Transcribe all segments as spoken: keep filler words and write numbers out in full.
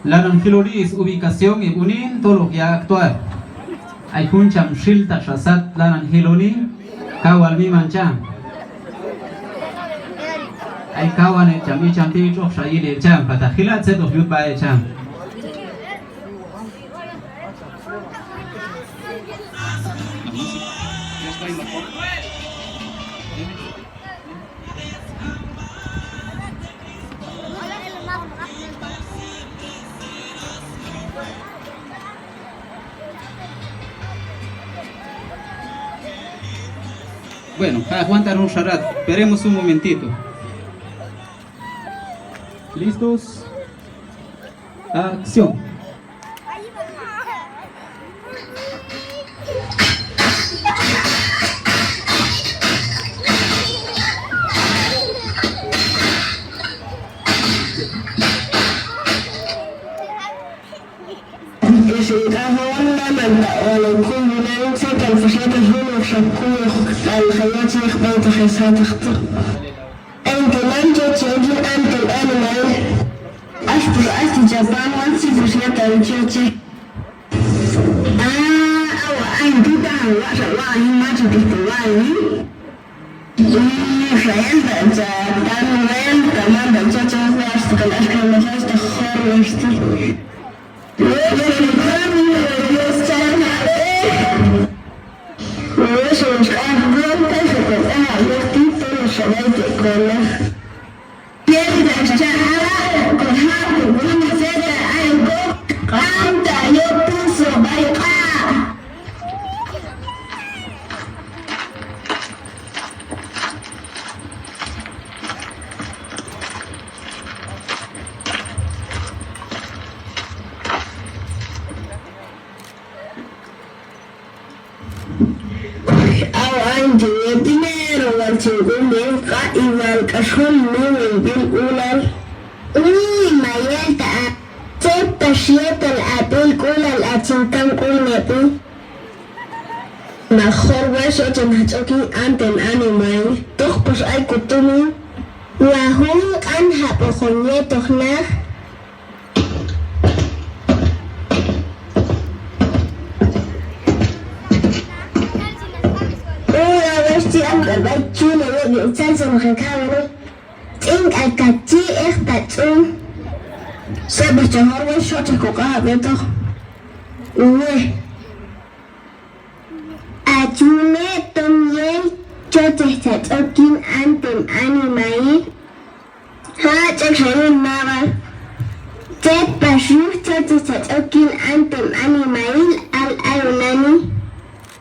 Lanan jiloni subicación heb' unin tol hoq yaq' actuar. Ay jun cham xiltaq xa sat lanan jiloni, kaw wal miman cham. Ay kawan heb' cham icham ti' tx'oq xa yili heb' cham, palta jila' tzet hoq yut sb'a heb' cham. Bueno, ja' aguantar un xa rato, esperemos un momentito. ¿Listos? Acción. Ix in k'ajol, maman ta' wal in kuywi nan, tzet wal pax yetoq junoqxa kuyoj k'al jayach yij b'aytoq ix sataq tu'. Ayin ti' nan choche yin anton animail. Ax pax, ax ti' chapam, wan tzet pax yetoq choche. Ah, awa, ayin ti' ta wal xa wal yin macho ti' ta wal yin. Israel ta, ta Manuel ta, manta choche, wan ix ta kan axka, wan ix ta jorwa ix ta. Aw, ayin ti' yet dinero wal chin k'ul yin q'a', igual k'ax jun miwin b'ilk'ulal. Uy, ma yel ta a, tzet pax yetal a b'ilk'ulal a chin kam k'ul mi b'i. Ma jorwa xochan jach ok yin anton animail, tok pax ay ko tumin. Wal jun q'anjab' hoqon yetoq naq. Ura, wex ti' am k'al b'ay chule, yek' yek' tzaltzan hoqon kawani. Tz'in k'al ka chi' ej ta tz'um. Tzet pax cha jorwa xochan ko q'anjab' yetoq. Uwe. A chune tom yel chochej cha ch'ok yin anton animail. Ha ch'ek xa yin mab'al. Tzet pax yuj chochej cha ch'ok yin anton animail, al ayon nani.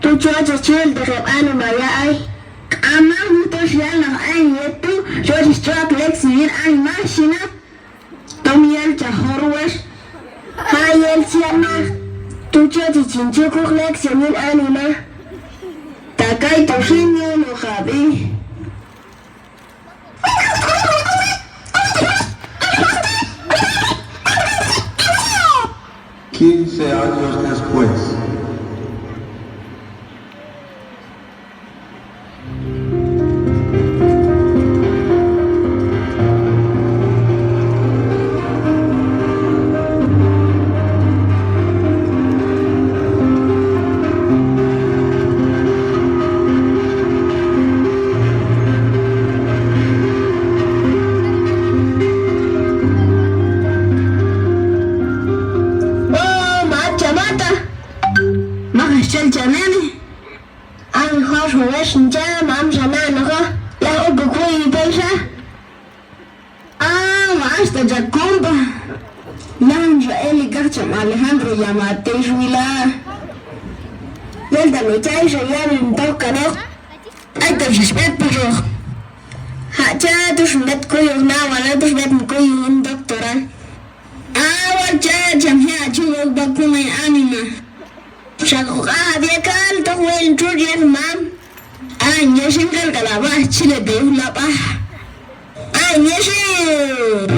Tu' chochej chi yilteq heb' anima ya'ay. K'amaq, yuj toxa yalnaq ayin yet tu' chochej ch'ok lección yin anima, xhi naq. Tom yel cha jorwex. Ha yel chi yalnaq. Tu' chochej chin ch'ok lección yin anima. Ta kaytu' xin yunoq hab'i. Quince años después. Oh, ma cham ata. Mak ix chal chanani. Ay, jor jun wex ncha, mam xa nanoqa, laj ok kuy peyxa. Ah, ma axta cha kompa. Lajan xa el ikaq cham Alejandro Yamate ix wila. Yel ta mi chay xa yab'il mi toj kanoq. Ay, ta xix b'et paxoq. Ha cha, tu' xin b'et kuyoj na, wala tu' xin b'et mi kuyoj un doctora. Ah, wal cha, cham je' a ch'ok ok vacuna yin anima. Xa ko q'anjab' yekal, tok wel txutx yel mam. Ayin yet xin k'al k'al a b'a chile te' yuj lab'aj. Ayin yet xin.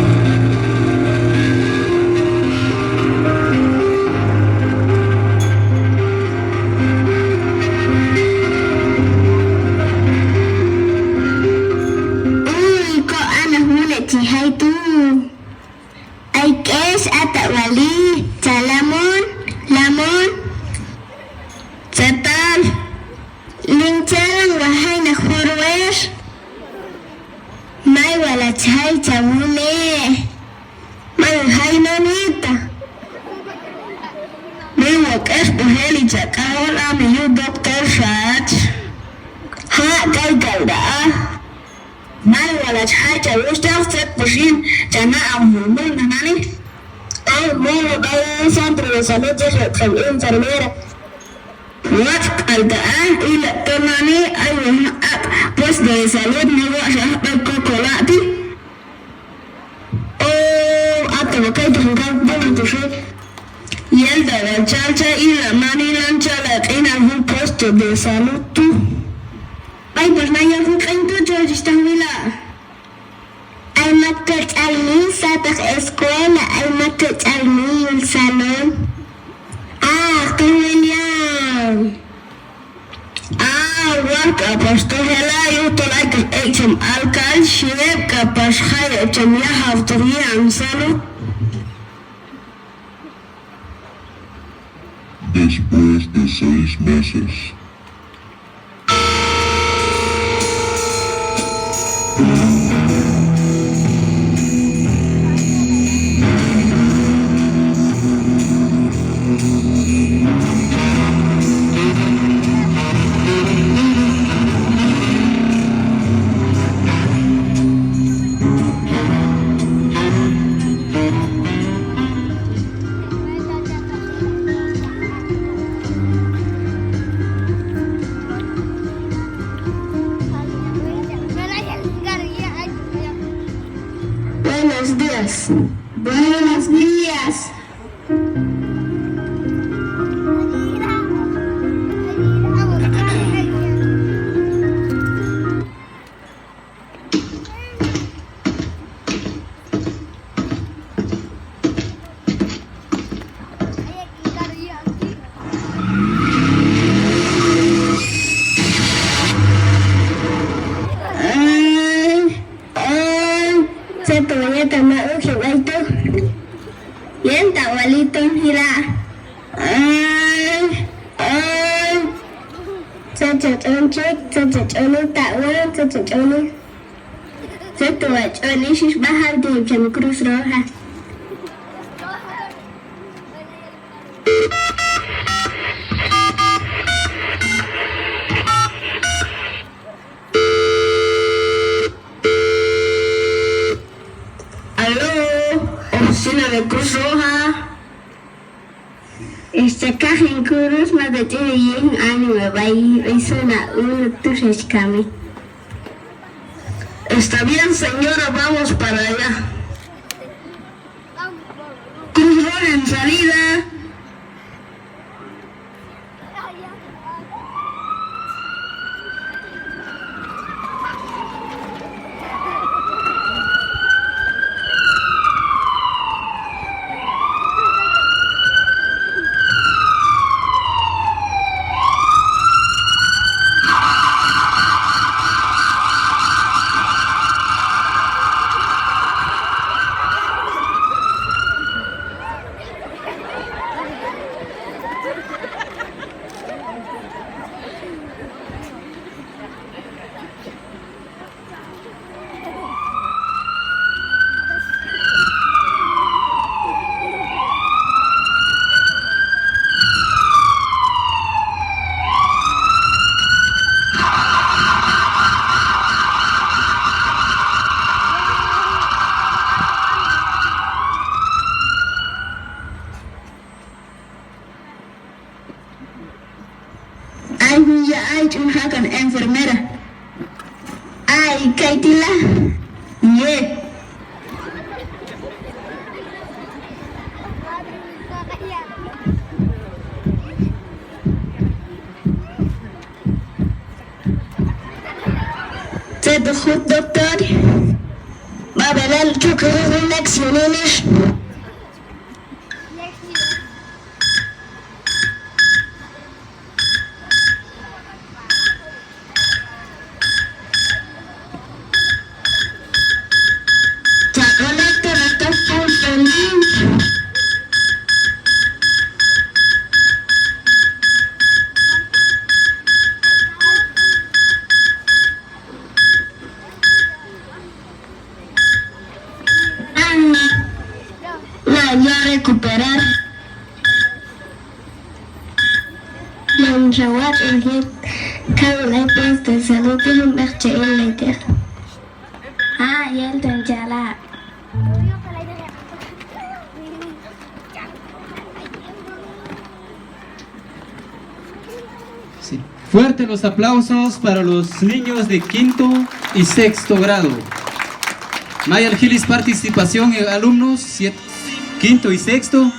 Uy, ko ana june' chi jay tu'. Ay k'ex, ata wal Ay cham wune'. Mayal jay nani ta. Miwaq' ex b'ojel icha k'ajol, a mi yu' doctor xach. Ja', kay k'al ta a. Mayal wal hach jay cha wuxhtaq, tzet pax yin cha na'on mulmul nani. Ay, mulmul b'ay centro de salud, yet cham enfermera. Watx' k'al ta a, ila' to nani, ay wal jun aq' puesto de salud, mi watx' aj b'ay Cocolá ti'. O, a ta wal kaytu' jun kan, bueno, tu xi. Yel ta wal chal cha ila' nani lan chala' q'inal jun puesto de salud tu'. Ay, pues na yel jun q'in tu', chol chi xtaj wila'. Ay mak tu' ch'al mi sataq escuela, ay mak tu' ch'al mi yul salón. Ah, tu William. Ah, wal k'apax tu' jela', yujtol ay k'ax ek' cham alkal, xi heb' k'apax jay heb' cham yajawtoq yib'an salud. Después de seis meses. Buenos días. Buenos días. Ay, ay, tzet wal yet a ma uji b'ay tu'. Yel ta wal yet ton jila'. Ay, ay. Tzet cha ch'on chik, tzet cha ch'oni ta wan, tzet cha ch'oni. Tzet wal ch'oni xi xb'ajal ti' cham Cruz Roja. Aló, oficina de Cruz Roja. Este, kaq hin kurus, ma ta ch'ini yin anima b'ay, b'ay zona uno tu' xach kami. Está bien, señora, vamos para allá. Cruz Roja en salida. Ay, ya, ay, ch'un jakan enfermera. Ay, kay ti la. Ye. Tzet jun doctor. B'ab'elal chuk jun lección ix. recuperar. Man xa watx' el jet kaw el E P S de salud, yin b'eq che el ley teq. Ah, yel ton chala'. Sí. Fuerte los aplausos para los niños de quinto y sexto grado. Mayal jil sparticipación, eh, alumnos, siet-, quinto y sexto.